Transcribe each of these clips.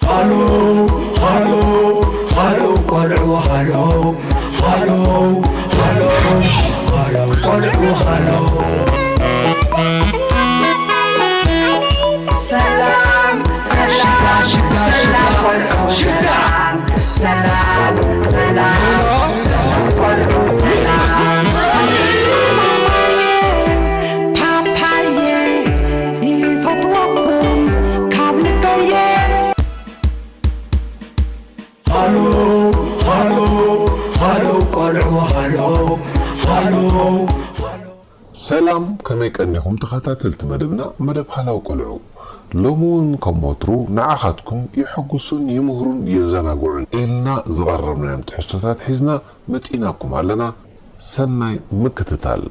ሃሎ ሃሎ ሃሎ ቆልዑ ሃሎ ሃሎ ሃሎ ሃሎ ቆልዑ ሃሎ። ሰላም ሰላም ሽዳ ሽዳ ሽዳ ሰላም ቆልዑ ሽዳ ሰላም ሰላም ሰላም ሰላም ቆልዑ ሰላም። ፓፓየ ይፈትወኩም ካብ ልበየ። ሃሎ ሃሎ ሃሎ ቆልዑ ሃሎ ሃሎ ሃሎ። ሰላም፣ ከመይ ቀኒኹም ተኸታተልቲ መደብና፣ መደብ ሃላው ቆልዑ? ሎሚ እውን ከም ወትሩ ንዓኻትኩም የሐጉሱን ይምህሩን የዘናግዑን ኢልና ዝቐረብናዮም ትሕዝቶታት ሒዝና መጺእናኩም ኣለና። ሰናይ ምክትታል።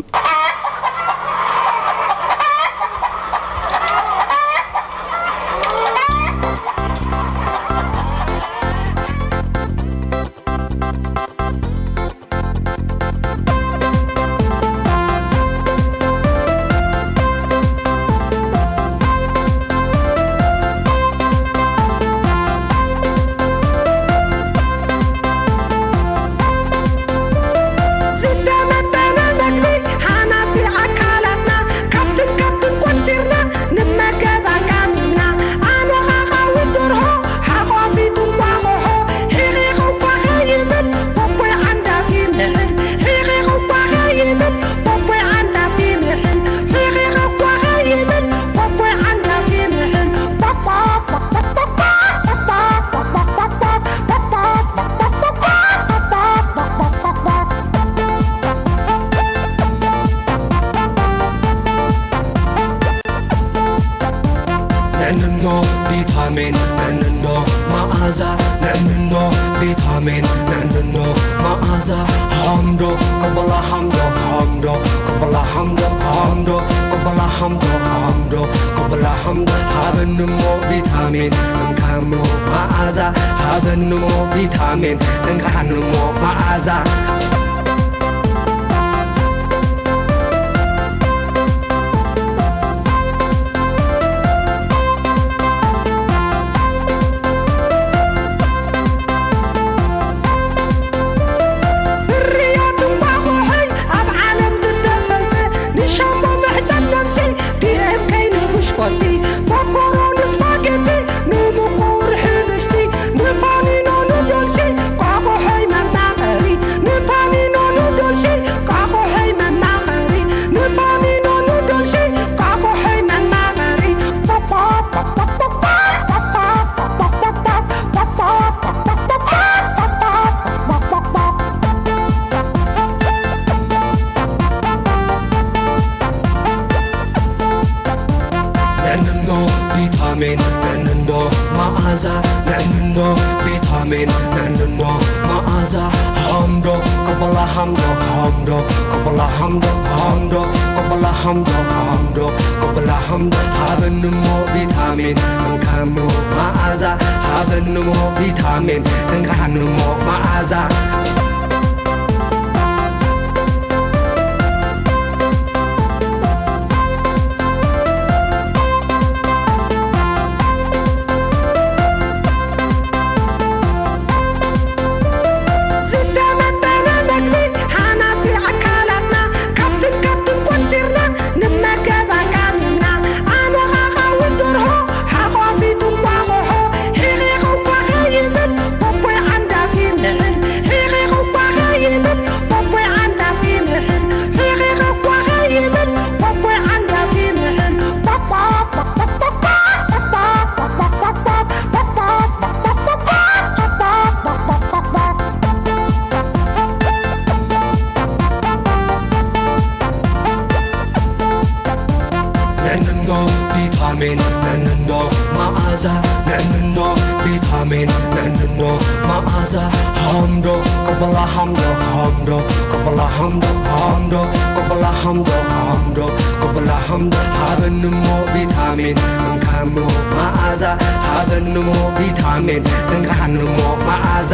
ዝተመጠነ መግቢ ሃናጺ ኣካላትና ካብትን ካብትን ቆንጢርና ንመገብ ኣቃሚምና። ኣነ ኻኻ ውድርሆ ሓቋፊት እንቋቑሖ ሒቒ ኸኳ ኸይብል ቦቦይ ዓንዳፊ ምሕል ሒቒ ኸኳ ኸይብል ቦቦይ ዓንዳፊ ምሕል ሒቒ ኸኳ ኸይብል ቦቦይ ዓንዳፊ ምሕል። ንዕንዶ ቪታሚን፣ ንዕንዶ መኣዛ፣ ንዕንዶ ቪታሚን፣ ንዕንዶ መኣዛ። ሃምዶ፣ ቅበላ ሃምዶ፣ ሃምዶ፣ ቅበላ ሃምዶ፣ ሃምዶ፣ ቅበላ ሃምዶ፣ ሃምዶ፣ ቅበላ ሃምዶ። ሃበንሞ ቪታሚን፣ እንካሞ መኣዛ። ሃበንሞ ቪታሚን፣ እንካንሞ መኣዛ። ፍርያት እንቋቑሖይ ኣብ ዓለም ዝተፈልጠ፣ ንሻምቦ መሕጸብ ነብሲ፣ ዲ ኤም ከይ ንብሽኮቲ፣ ኮኮሮ ንስፓጌቲ፣ ንምቁር ሕብስቲ፣ ንፓኒኖ ኑዶልሲ፣ ቋቑሖይ መማቐሪ፣ ንፓኒኖ ኑዶልሲ፣ ቋቑሖይ መማቐሪ፣ ንፓኒኖ ኑዶልሲ፣ ቋቑሖይ መማቐሪ። ንዕንዶ ቪታሚን፣ ንዕንዶ መኣዛ፣ ንዕንዶ ቪታሚን፣ ንዕንዶ መኣዛ። ሃምዶ፣ ቅበላ ሃምዶ፣ ሃምዶ፣ ቅበላ ሃምዶ፣ ሃምዶ፣ ቅበላ ሃምዶ፣ ሃምዶ፣ ቅበላ ሃምዶ። ሃበንሞ ቪታሚን፣ እንካሞ መኣዛ። ሃበንሞ ቪታሚን፣ እንካንሞ መኣዛ። ዝተመጠነ መግቢ ሃናጺ ኣካላትና ካብትን ካብትን ቆንጢርና ንመገብ ኣቃሚምና። ኣነ ኻኻ ውድርሆ ሓቋፊት እንቋቑሖ ሒቒ ኸኳ ኸይብል ቦቦይ ዓንዳፊ ምሕል ሒቒ ኸኳ ኸይብል ቦቦይ ዓንዳፊ ምሕል ሒቒ ኸኳ ኸይብል ቦቦይ ዓንዳፊ ምሕል። ንዕንዶ ቪታሚን፣ ንዕንዶ መኣዛ፣ ንዕንዶ ቪታሚን፣ ንዕንዶ መኣዛ። ሃምዶ፣ ቅበላ ሃምዶ፣ ሃምዶ፣ ቅበላ ሃምዶ፣ ሃምዶ፣ ቅበላ ሃምዶ፣ ሃምዶ፣ ቅበላ ሃምዶ። ሃበንሞ ቪታሚን፣ እንካሞ መኣዛ። ሃበንሞ ቪታሚን፣ እንካንሞ መኣዛ።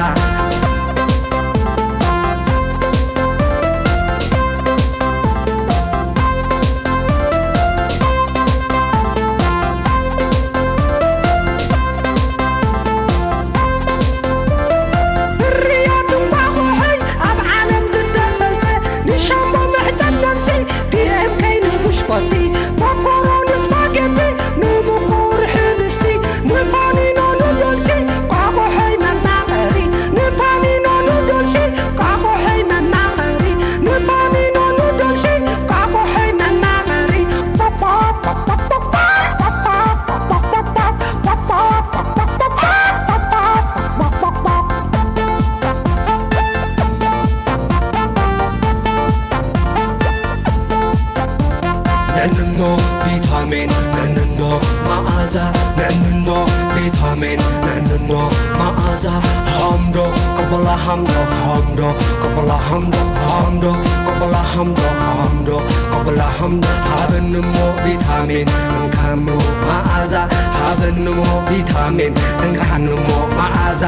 ንዕንዶ ቪታሚን ንዕንዶ መኣዛ ሃምዶ ቀበላ ሃምዶ ሃምዶ ቀበላ ሃምዶ ሃምዶ ቀበላ ሃምዶ ሃምዶ ቀበላ ሃምዶ ሃበንሞ ቪታሚን እንካሞ መኣዛ ሃበንሞ ቪታሚን እንካንሞ መኣዛ።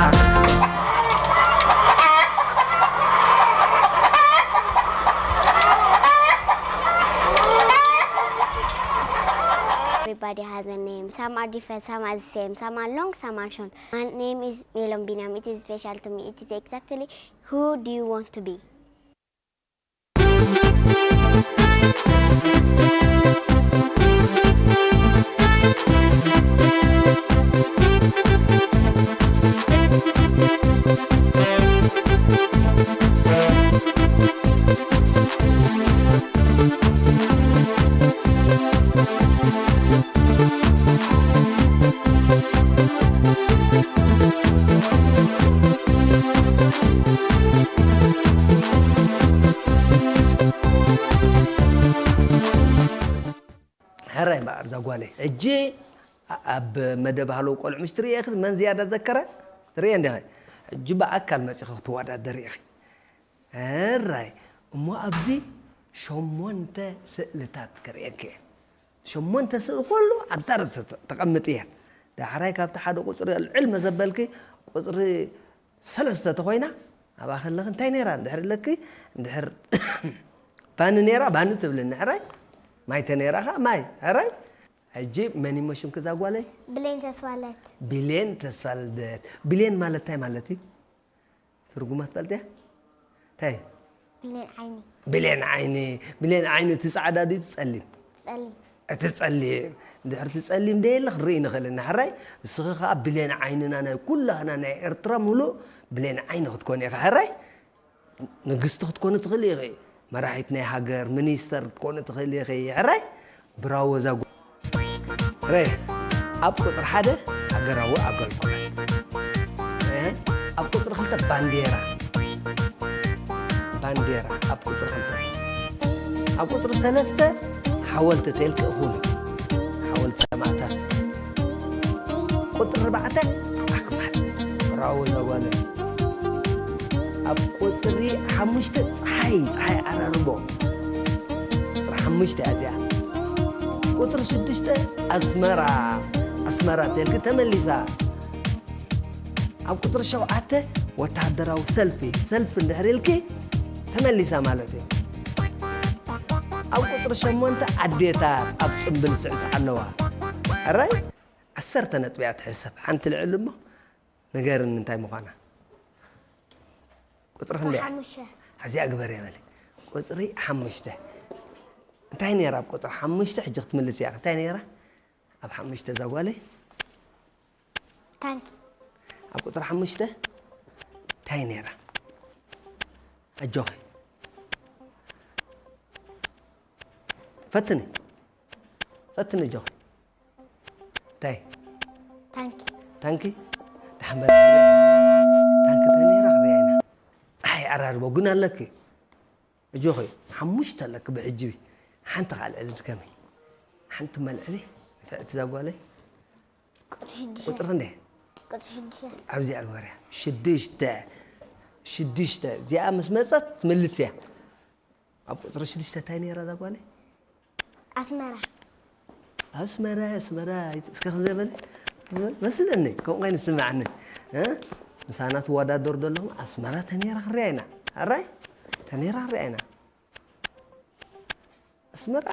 Everybody has a name. Some are different, some are the same, some are long, some are short. My name is Melon Binam. It is special to me. It is exactly who do you want to be? ሕራይ እምበኣር እዛ ጓለይ ሕጂ ኣብ መደብ ሃለው ቆልዑ ምሽ ትርእየ ኢኺ መን ዝያዳ ዘከረ ትርእየ እንዲኺ ሕጂ ብኣካል መፂኺ ክትወዳደሪ ኢኺ ሕራይ እሞ ኣብዚ ሸሞንተ ስእልታት ከርእየኪ እየ ሸሞንተ ስእሊ ከሎ ኣብዛ ርእሲ ተቐምጥ እየን ዳሕራይ ካብቲ ሓደ ቁፅሪ ልዕል መዘበልኪ ቁፅሪ ሰለስተ ተኾይና ኣብኣ ከለኺ እንታይ ነይራ እንድሕር ኣለኪ እንድሕር ባኒ ነይራ ባኒ ትብልኒ ሕራይ ማይ ተነይራ ከዓ ማይ ሕራይ ሕጂ መን ይሞ ሽምኪ እዛ ጓለይ ብሌን ተስፋለት ብሌን ተስፋልደት ብሌን ማለት እንታይ ማለት እዩ ትርጉማ ትፈልጥያ እንታይ ብሌን ዓይኒ ብሌን ዓይኒ ብሌን ዓይኒ እቲ ፃዕዳ ድዩ ትፀሊም ጸሊም እቲ ጸሊም እንድሕር እቲ ጸሊም ደየለ ክንርኢ ንኽእል ኢና ሕራይ እስኺ ከዓ ብሌን ዓይንና ናይ ኩላህና ናይ ኤርትራ ሙሉእ ብሌን ዓይኒ ክትኮኒ ኢኻ ሕራይ ንግስቲ ክትኮኒ ትኽእል ኢኺ መራሒት ናይ ሃገር ሚኒስተር ክትኮኒ ትኽእል ኢኺ ሕራይ ብራዎ እዛ ጓ- ረ ኣብ ቁፅሪ ሓደ ሃገራዊ ኣገልግሎት እ፣ ኣብ ቁፅሪ ክልተ ባንዴራ ባንዴራ ኣብ ቁፅሪ ክልተ ኣብ ቁፅሪ ሰለስተ ሓወልቲ ተልክ እኹል ሓወልቲ ሰማእታት ቁፅሪ ኣርባዕተ ኣክባር ብራዎ እዛ ጓል ኣብ ቁፅሪ ሓሙሽተ ፀሓይ ፀሓይ ዓራርቦ ቁፅሪ ሓሙሽተ እያ እዚኣ ቁፅሪ ሽዱሽተ ኣስመራ ኣስመራ ተልክ ተመሊሳ ኣብ ቁፅሪ ሸውዓተ ወታሃደራዊ ሰልፊ ሰልፊ እንድሕር ኢልኪ ተመሊሳ ማለት እዩ ኣብ ቁፅሪ ሸሞንተ ኣዴታት ኣብ ፅምብል ስዕስዕ ኣለዋ ሕራይ ዓሰርተ ነጥቢ እያ ትሕሰብ ሓንቲ ልዕል እሞ ንገርኒ እንታይ ምዃና ቁፅሪ ክንደይ እያ? ሓሙሽተ ሕዚኣ ግበር እየ በለ ቁፅሪ ሓሙሽተ እንታይ ነይራ ኣብ ቁፅሪ ሓሙሽተ ሕጂ ክትምልስ እያ እንታይ ነይራ ኣብ ሓሙሽተ እዛ ጓለይ ታንኪ ኣብ ቁፅሪ ሓሙሽተ እንታይ ነይራ ኣጆኺ ፈትኒ ፈትኒ ኣጆኺ እንታይ ታንኪ ታንኪ ድሓን በለ ታንኪ እንታይ ነይራ ክሪኣ ኢና ፀሓይ ዓራርቦ ግን ኣለኪ ኣጆኺ ሓሙሽተ ኣለኪ ብሕጂ ሓንቲ ካልዕሊ ድከሚ ሓንቲ መልዕሊ ንፍዕቲ እዛ ጓለይ ቁፅሪ ሽዱሽተ ቁፅሪ ክንደይ ቁፅሪ ሽዱሽተ ኣብዚኣ ግበርያ ሽዱሽተ ሽዱሽተ እዚኣ ምስ መፀት ትምልስ እያ ኣብ ቁፅሪ ሽዱሽተ እንታይ ነይራ እዛ ጓለይ ኣስመራ ኣስመራ ኣስመራ እስከ ከምዚ በለ መስለኒ ከምኡ ኮይኑ ዝስምዓኒ እ? ምሳና ትወዳደሩ ዘለኹም ኣስመራ ተነይራ ክሪኣ ኢና ኣራይ ተነይራ ክሪኣ ኢና ኣስመራ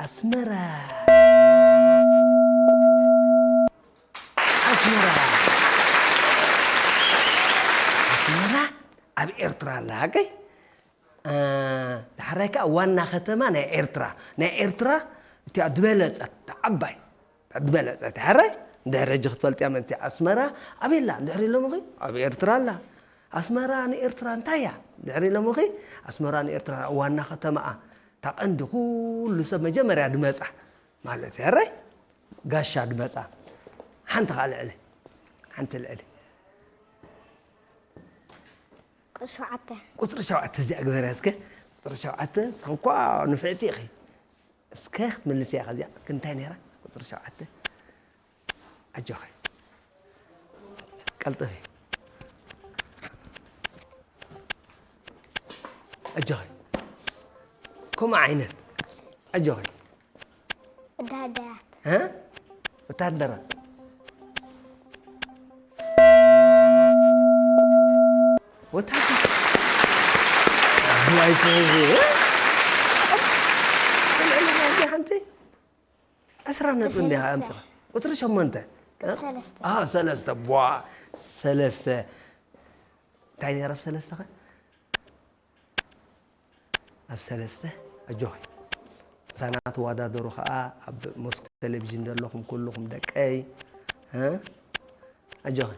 ኣስመራ ኣስመራ ኣስመራ ኣብ ኤርትራ ኣላ ሃገይ ዳሕራይ ከዓ ዋና ከተማ ናይ ኤርትራ ናይ ኤርትራ እቲኣ ዝበለፀት ዓባይ ዝበለፀት ሕራይ ድሕሪ ሕጂ ክትፈልጥያ ምእንቲ ኣስመራ ኣበይ ኣላ ድሕሪ ኢሎምኺ ኣብ ኤርትራ ኣላ ኣስመራ ንኤርትራ እንታይ እያ ድሕሪ ኢሎምኺ ኣስመራ ንኤርትራ ዋና ከተማኣ እታ ቀንዲ ኩሉ ሰብ መጀመርያ ድመፃ ማለት እዩ ሕራይ ጋሻ ድመፃ ሓንቲ ከዓ ልዕሊ ሓንቲ ልዕሊ ቁፅሪ ሸውዓተ ቁፅሪ ሸውዓተ እዚኣ ግበርያ እስከ ቁፅሪ ሸውዓተ ንስኺ እኳ ንፍዕቲ ኢኺ እስከ ክትምልስ እያ። ከዚኣ ክንታይ ነይራ? ቁፅሪ ሸውዓተ። ኣጆኺ። ቀልጥፊ። ኣጆኺ። ከምኡ ዓይነት። ኣጆኺ። ወተሃደራት። እ? ወተሃደራት። ወተሃደር። ኣዋይ፣ ተይዙ፣ እ? ሓንቲ ዕስራ ነጥቢ እንዲኻ ሰለስተ። ኣምጽኻ። ቁጽሪ ሸሞንተ። ቁጽሪ ሰለስተ። አ፣ ሰለስተ። ቧ፣ ሰለስተ። እንታይ ነይራ ኣብ ሰለስተ ኸ? ኣብ ሰለስተ፣ ኣጆኺ። ምሳና ትወዳደሩ ኸኣ ኣብ መስኮት ቴሌቪዥን ዘለኹም ኩልኹም ደቀይ፣ እ? ኣጆኺ።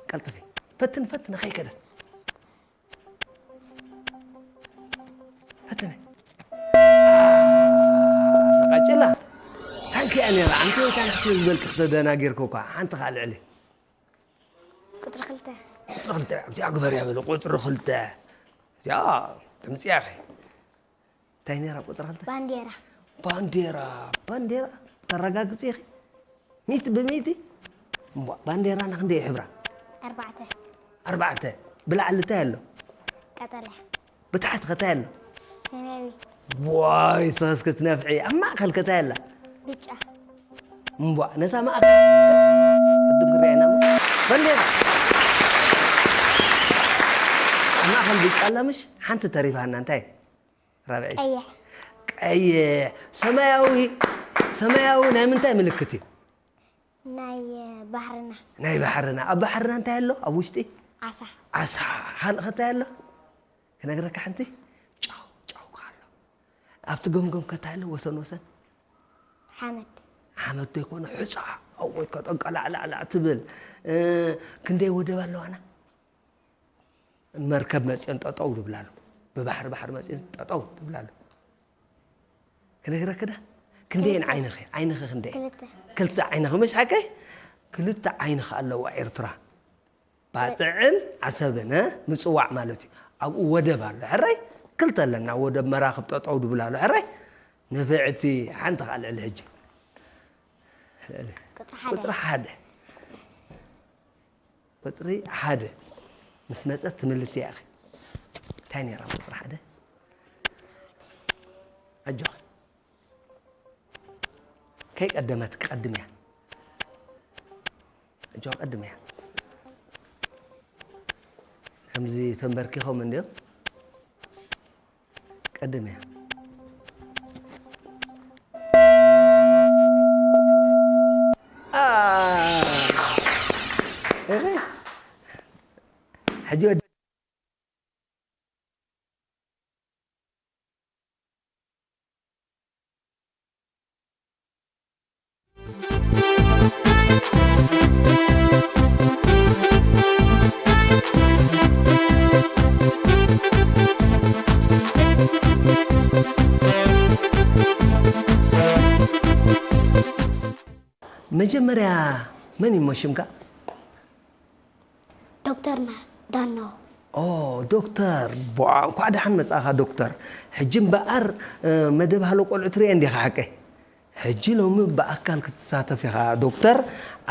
ቀልጥፊ። ፈትን፣ ፈትን፣ ኸይከደ። ፈትነ። ተቃጭላ። ታንኪ እያ ነይራ። ኣንቲ ታንኪ ዝበልክ ክተደናጊርኩ እኳ። ሓንቲ ኻል ዕሊ። ቁጽሪ ክልተ። ቁጽሪ ክልተ። ኣብዚኣ ግበር እያ በሉ። ቁጽሪ ክልተ። እዚኣ ትምጽያ ኢኺ። እንታይ ነይራ ቁጽሪ ክልተ? ባንዴራ። ባንዴራ። ባንዴራ። ተረጋግጺ ኢኺ? ሚእቲ ብሚእቲ? እምቧ፣ ባንዴራና ክንደይ ሕብራ? ኣርባዕተ። ኣርባዕተ። ብላዕሊ እንታይ ኣሎ? ቀጠልያ። ብታሕቲ ከ እንታይ ኣሎ? ሰማያዊ። ዋይ፣ ንስኻስ ክትነፍዒ። ኣብ ማእከል ከ እንታይ ኣላ? ብጫ። እምቧ፣ ነታ ማእከል ቅድም ክሪኣ ኢና እሞ። ባንዴራ። ኣብ ማእከል ብጫ ኣላ ምሽ? ሓንቲ ተሪፋና፣ እንታይ? ራብዐይቲ። ቀይሕ። ቀይሕ። ሰማያዊ፣ ሰማያዊ ናይ ምንታይ ምልክት እዩ? ናይ ባሕርና። ናይ ባሕርና። ኣብ ባሕርና እንታይ ኣሎ? ኣብ ውሽጢ? ዓሳ። ዓሳ። ካልእ ከ እንታይ ኣሎ? ክነግረካ ሓንቲ? ጫው፣ ጫው ከ ኣሎ። ኣብቲ ገምገም ከ እንታይ ኣሎ? ወሰን ወሰን? ሓመድ። ሓመድ ዘይኮነ ሑጻ። ኣብኡ ከጠንቀላዕላዕላዕ ትብል። እ፣ ክንደይ ወደብ ኣለዋና? መርከብ መጽዮን ጠጠው ዝብላሉ፣ ብባሕሪ ባሕሪ መጽዮን ጠጠው ዝብላሉ። ክነግረኪ ዳ? ክንደየን ክልተ። ዓይንኺ? ዓይንኺ ክንደየን? ክልተ። ክልተ ዓይንኺ፣ ምሽ ሓቀይ? ክልተ ዓይንኺ ኣለዋ ኤርትራ። ባጽዕን ዓሰብን፣ እ? ምጽዋዕ ማለት እዩ። ኣብኡ ወደብ ኣሎ። ሕራይ? ክልተ ኣለና። ወደብ መራኽብ ጠጠው ዝብላሉ። ሕራይ? ንፍዕቲ ሓንቲ ኻል ልዕሊ ሕጂ። ቁጽሪ ሓደ። ቁጽሪ ሓደ። ቁጽሪ ሓደ ምስ መጸት ትምልስያ ኢኺ። እንታይ ነይራ ቁጽሪ ሓደ? ኣጆኺ። ከይቀደመት ቀድምያ። ኣጆኺ ቀድምያ። ከምዚ ተንበርኪኾም እንድዮም። ቀድምያ። አ፣ እህ። ሕጂ ወደ መጀመርያ መን እዩ ሽምካ? ዶክተር ና-፣ ዳኖ። ኦ፣ ዶክተር፣ ቧ፣ እንኳዕ ደሓን መጻእኻ ዶክተር። ሕጂ እምበኣር፣ እ፣ መደብ ሃሎ ቆልዑ ትርእየን ዲኻ ሓቀይ? ሕጂ ሎሚ ብኣካል ክትሳተፍ ኢኻ ዶክተር።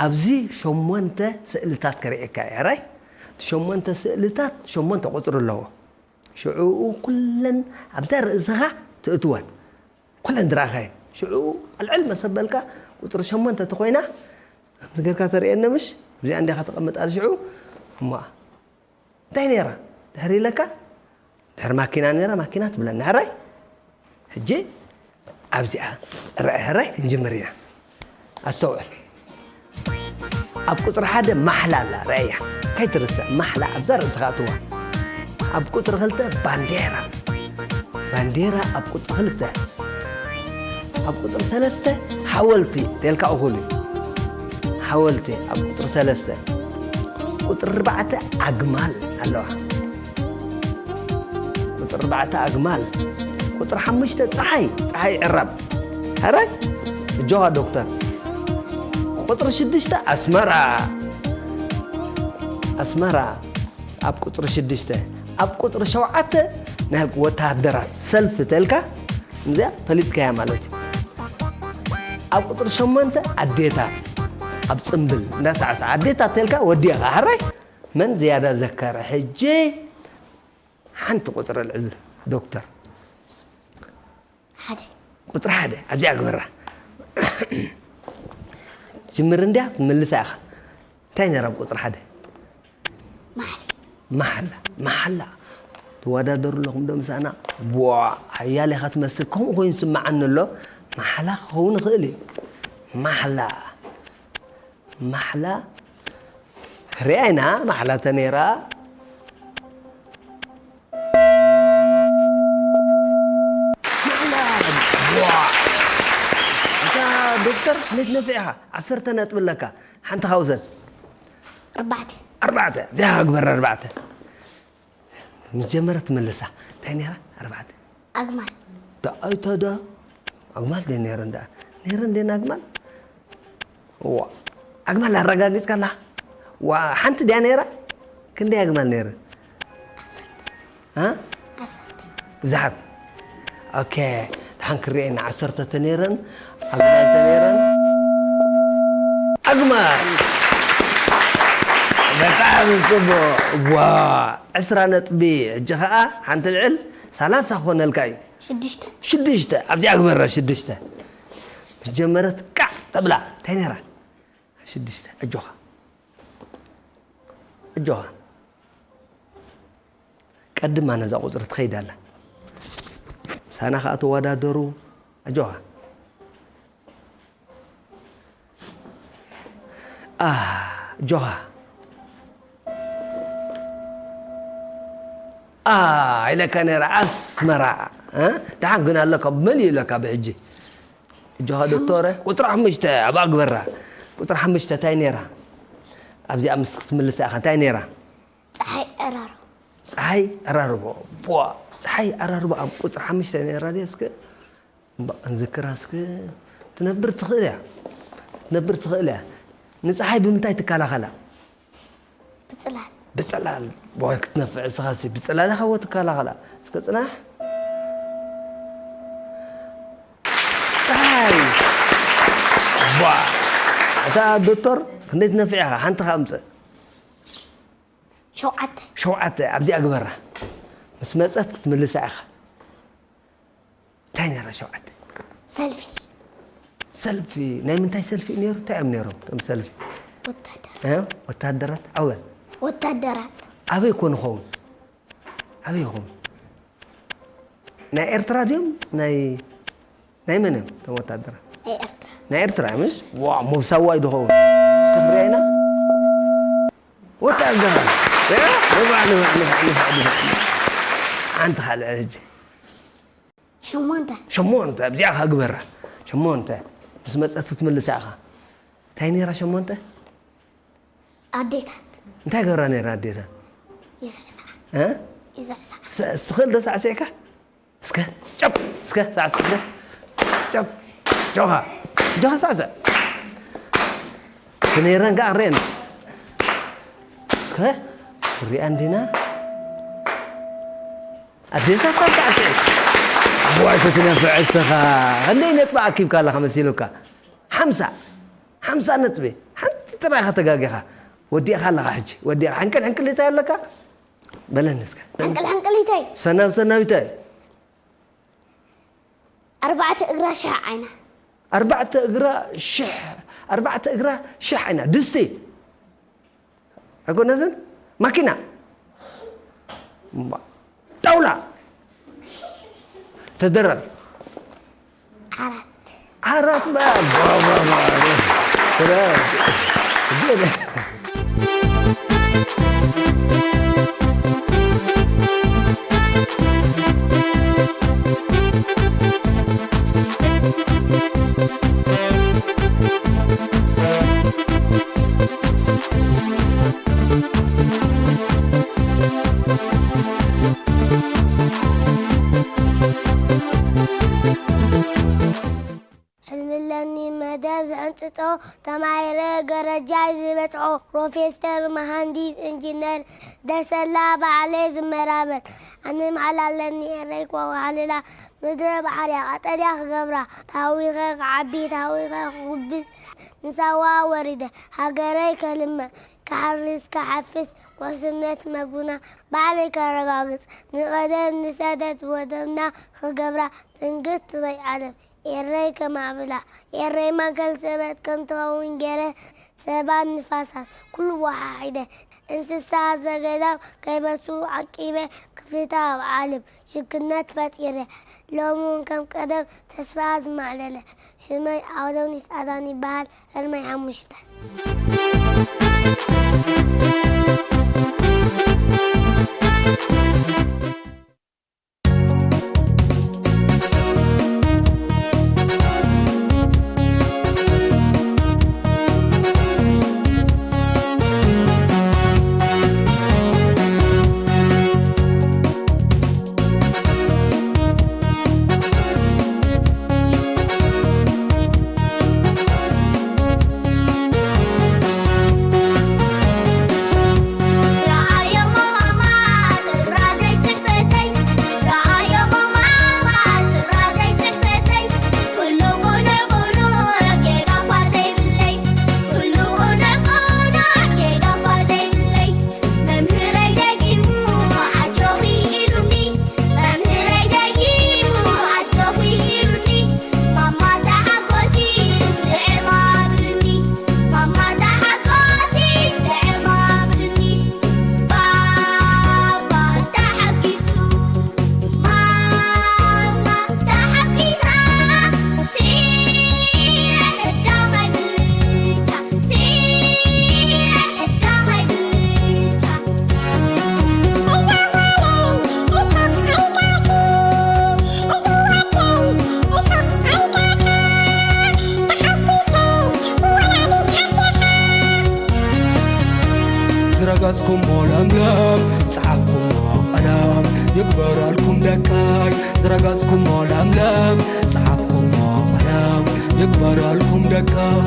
ኣብዚ ሸሞንተ ስእልታት ከርእየካ እየ፣ ሕራይ? እቲ ሸሞንተ ስእልታት ሸሞንተ ቁጽሪ ኣለዎ። ሽዑ ኩለን ኣብዛ ርእስኻ ትእትወን። ኩለን ዝረኣኻየን። ሽዑ ኣልዕል መሰበልካ ቁጽሪ ሸሞንተ ተኾይና፣ ከምዚ ጌርካ ተርእየኒ ምሽ? እዚኣ እንዲኻ ተቐምጣ ሽዑ። እሞ እንታይ ነይራ? ድሕሪ ኢለካ? ድሕሪ ማኪና ነይራ፣ ማኪና ትብለኒ። ሕራይ? ሕጂ ኣብዚኣ ርአ፣ ሕራይ ክንጅምር ኢና። ኣስተውዕል። ኣብ ቁጽሪ ሓደ ማሕላ ኣላ፣ ርኣያ። ከይትርስዕ፣ ማሕላ ኣብዛ ርእስኻ እትዋ። ኣብ ቁጽሪ ክልተ ባንዴራ። ባንዴራ ኣብ ቁጽሪ ክልተ። ኣብ ቁጽሪ ሰለስተ ሓወልቲ፣ ተልካ እኹል እዩ። ሓወልቲ ኣብ ቁጽሪ ሰለስተ። ቁጽሪ ኣርባዕተ ኣግማል ኣለዋ። ቁጽሪ ኣርባዕተ ኣግማል። ቁጽሪ ሓሙሽተ ጸሓይ፣ ጸሓይ ዕራብ። ሕራይ? እጆኻ ዶክተር። ቁጽሪ ሽዱሽተ ኣስመራ። ኣስመራ ኣብ ቁጽሪ ሽዱሽተ። ኣብ ቁጽሪ ሸውዓተ ናይ ወተሃደራት ሰልፊ ተልካ። እዚኣ ፈሊጥካያ ማለት እዩ። ኣብ ቁፅሪ ሸሞንተ ኣዴታት ኣብ ፅምብል እንዳሳዕስዓ ኣዴታት ተልካ ወዲኻ ሕራይ መን ዝያዳ ዘከረ? ሕጂ ሓንቲ ቁፅሪ ልዕዝ ዶክተር። ሓደ ቁፅሪ ሓደ ኣብዚኣ ግበራ። ጅምር እንዲያ ትምልሳ ኢኻ። እንታይ ነይራ ብቁፅሪ ሓደ? ማሕሊ መሓላ መሓላ ትወዳደሩ ኣለኹም ዶ ምሳና? ቧ ሓያል ኢኻ ትመስል። ከምኡ ኮይኑ ስምዓኒ ኣሎ። ማሕላ ክኸውን ይኽእል እዩ። ማሕላ ማሕላ ሪኣይና ማሕላ ተነይራ ማሕላ ቧ እታ ዶክተር ነቲ ነፊዕኻ ዓሰርተ ነጥቢ ኣለካ። ሓንቲ ካውሰን ኣርባዕተ ኣርባዕተ ጃ ግበር ኣርባዕተ ምስ ጀመረት ትምልሳ እንታይ ነይራ ኣርባዕተ ኣግማል ደኣይተዶ ኣግማል ደ ነይረን ደኣ ነይረን ደን ኣግማል ዋ ኣግማል ኣረጋጊፅካላ ዋ ሓንቲ ድያ ነይራ ክንደይ ኣግማል ነይረን ዓሰርተ እ ዓሰርተ ብዙሓት ኦኬ ድሓን ክርኤና ዓሰርተ ተነይረን ኣግማል ተነይረን ኣግማል በጣዕሚ ፅቡቅ ዋ ዕስራ ነጥቢ ሕጂ ከዓ ሓንቲ ልዕል ሰላሳ ክኾነልካ እዩ ሽዱሽተ ሽዱሽተ ኣብዚኣ ግበራ ሽዱሽተ ምስ ጀመረት ቃዕ ተብላ እንታይ ነይራ ሽዱሽተ ኣጆኻ ኣጆኻ ቀድማ ነዛ ቁፅሪ ትኸይድ ኣላ ምሳና ከዓ ተወዳደሩ ኣጆኻ ኣጆኻ ኢለካ ነይረ ኣስመራ ደሓን ግን ኣለካ መሊኡ ኢለካ ብሕጂ እጆኻ ዶክተረ ቁፅሪ ሓሙሽተ ኣብኣ ግበራ ቁፅሪ ሓሙሽተ እንታይ ነይራ ኣብዚኣ ምስ ክትምልሳ ኢኻ እንታይ ነይራ ፀሓይ ዕራሮ ፀሓይ ዕራርቦ ቧ ፀሓይ ዕራርቦ ኣብ ቁፅሪ ሓሙሽተ ነይራ ድያ እስከ እባ ክንዝክራ እስከ ትነብር ትኽእል እያ ትነብር ትኽእል እያ ንፀሓይ ብምንታይ ትከላኸላ ብፅላል ብፅላል ቦይ ክትነፍዕ እስኻሲ ብፅላል ኢኻ ወ ትከላኸላ እስከ ፅናሕ ፀሓይ ቧ እታ ዶክተር ክንደይ ትነፍዕ ኢኻ ሓንቲ ኻ ኣምፅእ ሸውዓተ ሸውዓተ ኣብዚኣ ግበራ ምስ መፀት ክትምልሳ ኢኻ እንታይ ነይራ ሸውዓተ ሰልፊ ሰልፊ ናይ ምንታይ ሰልፊ እዩ ነይሩ እንታይ እዮም ነይሮም እቶም ሰልፊ ወታደር እ? ወታደራት ኣወል ወታደራት ኣበይ ኮን ይኸውን ኣበይ ይኸውን ናይ ኤርትራ ድዮም ናይ ናይ መን እዮም እቶም ወታደራት ናይ ኤርትራ ናይ ኤርትራ ምስ ዋ ሞብሳዋይ ድኸውን እስከ ክርኣይና ወታደራት እ? ንባዕ ንባዕ ንባዕ ንባዕ ንባዕ ሓንቲ ካልዕ ሕጂ ሸሞንተ ሸሞንተ ኣብዚኣ ካ ግበራ ሸሞንተ ምስ መፀት ክትምልሳ ኢኻ እንታይ ነይራ ሸሞንተ ኣዴታት እንታይ ገብራ ነይራ ኣዴታት ይስዕስዓ እ? ይስዕስዓ ስ- ስትኽእል ዶ ሳዕስዕካ እስከ ጨብ እስከ ሳዕስዕ እስከ ጨብ ጆኻ ጆኻ ሳዕስዕ ትነይረን ከዓ ርአን እስከ ሪኣ እንዲና ኣዴታት ሳዕስዕ ዋይ ክትነፍዕ እስኻ ክንደይ ነጥቢ ኣኪብካ ኣለኻ መሲሉካ ሓምሳ ሓምሳ ነጥቢ ሓንቲ ጥራይ ኢኻ ተጋጊኻ ወዲእኻ ኣለኻ ሕጂ ወዲእኻ ሕንቅል ሕንቅል እንታይ ኣለካ በለኒ እስከ ሕንቅል ሕንቅሊተይ ሰናብ ሰናቢታይ ኣርባዕተ እግራ ሽሕ ዓይና ኣርባዕተ እግራ ሽሕ ኣርባዕተ እግራ ሽሕ ዓይና ድስቲ ኣይኮነትን ማኪና ጣውላ ተደረር ዓራት ዓራት በል እኒ መደብ ዝሕንጽጾ፣ ተማሂረ ገረጃይ ዝበጽሖ፣ ፕሮፌሰር፣ መሃንዲስ፣ ኢንጂነር፣ ደርሰላ ባዕለይ ዝመራበር። ኣነ መሓላ ኣለኒ ኤረይ ክወሃልላ፣ ምድረ ባሕርያ ቀጠልያ ክገብራ፣ ታዊኸ ክዓቢ፣ ታዊኸ ክጉብዝ፣ ንሳዋ ወሪደ፣ ሃገረይ ከልምዕ፣ ክሓርስ፣ ክሓፍስ፣ ውሕስነት መግብና ባዕለይ ከረጋግጽ፣ ንቐደም ንሰደት ወደብና ክገብራ፣ ትንግርት ናይ ዓለም ኤረይ ከማዕብላ፣ ኤረይ ማእከል ሰበት ከም ትኸውን ገይረ፣ ሰባት ንፋሳት ኩሉ ወሓሒደ፣ እንስሳ ዘገዳም ከይበርሱ ዓቂበ፣ ክፍልታት ኣብ ዓለም ሽክነት ፈጢረ፣ ሎሚ እውን ከም ቀደም ተስፋ ዝማዕለለ፣ ሽመይ ኣዶኒስ ኣዳን ይበሃል፣ ዕድመይ ሓሙሽተ። ዝረገጽኩሞ ለምለም፣ ጸሓፍኩሞ ቀለም፣ ይግበረልኩም ደቀይ። ዝረገጽኩሞ ለምለም፣ ጸሓፍኩሞ ቀለም፣ ይግበረልኩም ደቀይ።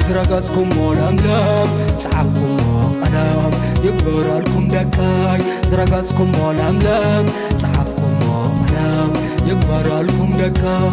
ዝረገጽኩሞ ለምለም፣ ጸሓፍኩሞ ቀለም፣ ይግበረልኩም ደቀይ። ዝረገጽኩሞ ለምለም፣ ጸሓፍኩሞ ቀለም፣ ይግበረልኩም ደቀይ።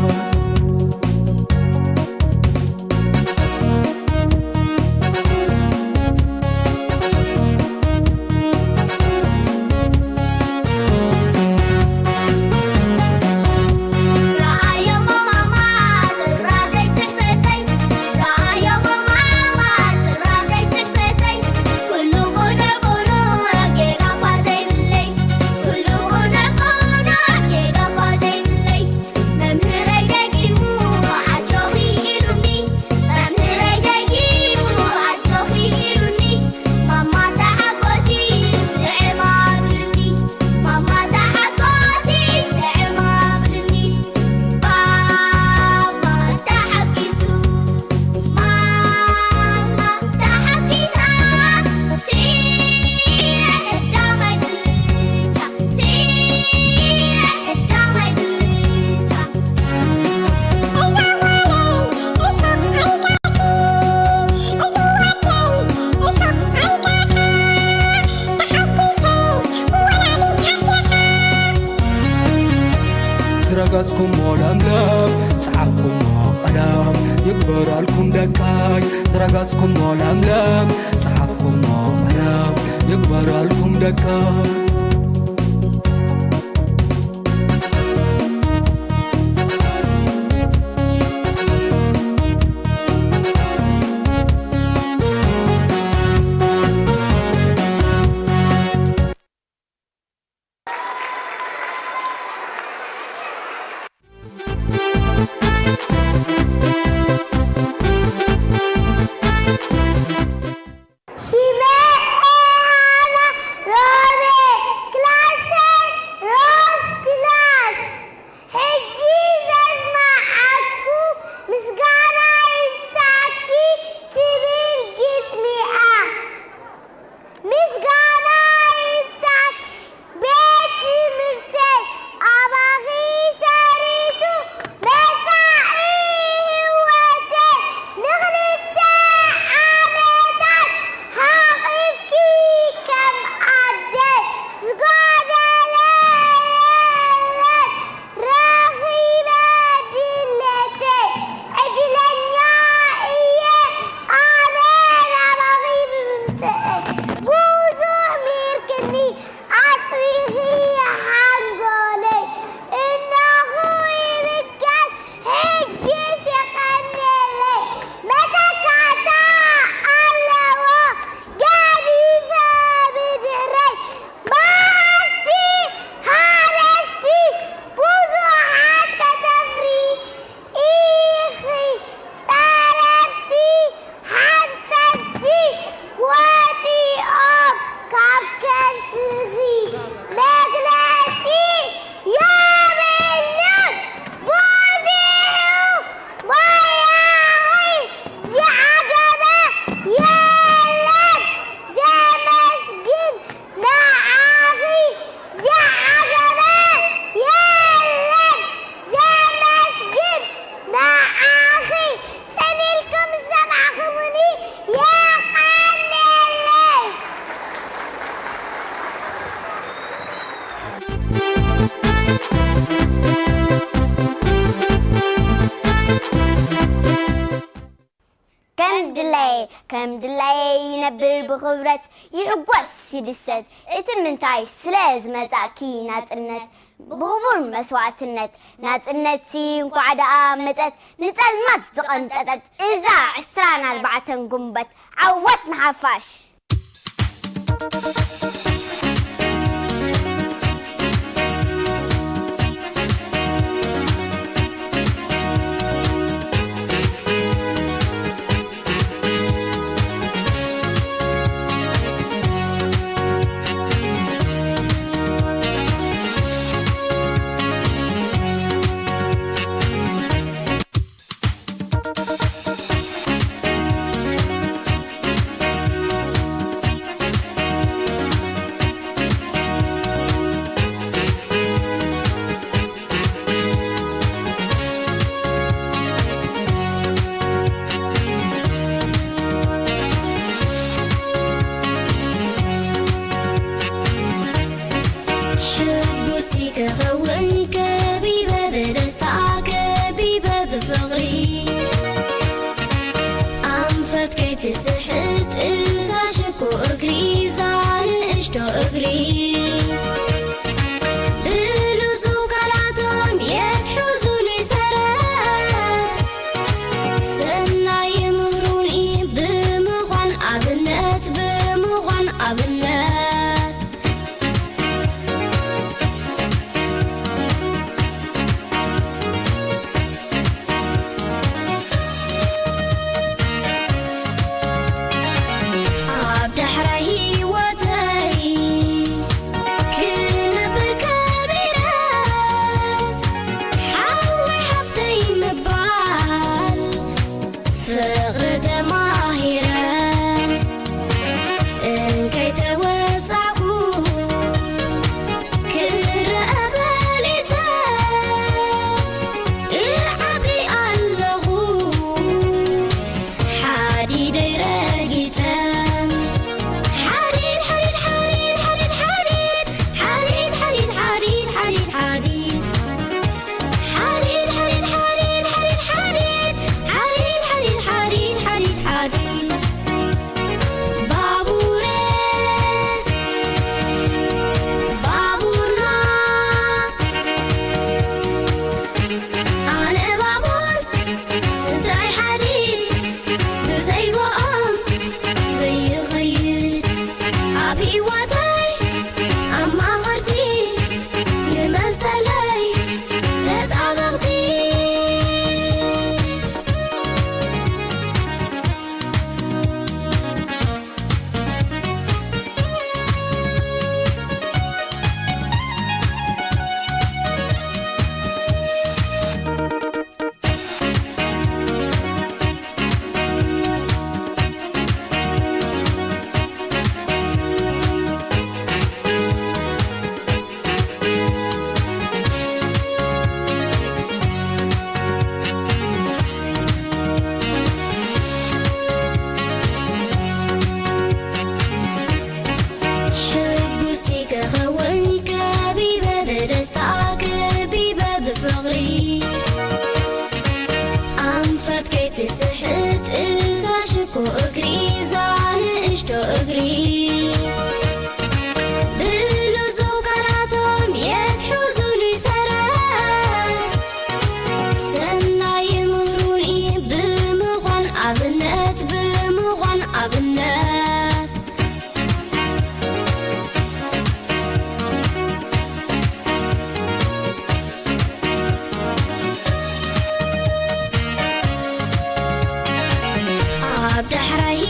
ዝረገጽኩሞ ለምለም፣ ዝጸሓፍኩሞ ቀለም፣ ይግበረልኩም ደቀይ። ዝረገጽኩሞ ለምለም፣ ዝጸሓፍኩሞ ቀለም፣ ይግበረልኩም ደቀይ። ሽመይ ሃና ሮቤ፣ ክላሰይ ሮዝ ክላስ። ሕጂ ዘስምዓኩም ምስጋና ይብጻሕኪ ትብል ግጥሚ እያ። ምስጋና ይብጻሕኪ ቤት ትምህርተይ ኣባኺ ሰሪቱ መጻኢ ህይወተይ ንኽልተ ዓመታት ሓቒፍኪ ከም ኣደይ ዝጎደለ የለን። ረኺበ ድሌተይ ዕድለኛ እየ ኣነ ናባኺ ብምምጽእይ። ብዙሕ ምሂርክኒ ኣጽሪኺ ሓንጎለይ እነኹ ይብገስ ሕጂስ የቐንየለይ። መተካእታ ኣለዎ ገዲፈ ብድሕረይ። ማእስቲ ሃረስቲ ብዙሓት ከተፍሪ ኢኺ። ጸረፍቲ ሓንጸጽቲ ወጺኦም ካብ ከርስኺ። መግለጺ የብሉን ብዙሑ ሞያኺ ዝዓገበ የለን። ዘመስግን ንዓኺ ዝዓገበ የለን። ዘመስግን ንዓኺ ጽን ኢልኩም ዝሰማዕኩሙኒ የቐንየለይ። ከም ድላየ ከም ድላየ ይነብር ብኽብረት፣ ይሕጎስ ይድሰት። እቲ ምንታይ ስለ ዝመጻእኪ ናጽነት ብኽቡር መስዋእትነት። ናጽነትሲ እንኳዕ ደኣ መጸት፣ ንጸልማት ዝቐንጠጠት እዛ ዕስራን ኣርባዕተን ጉንበት። ዓወት ንሓፋሽ።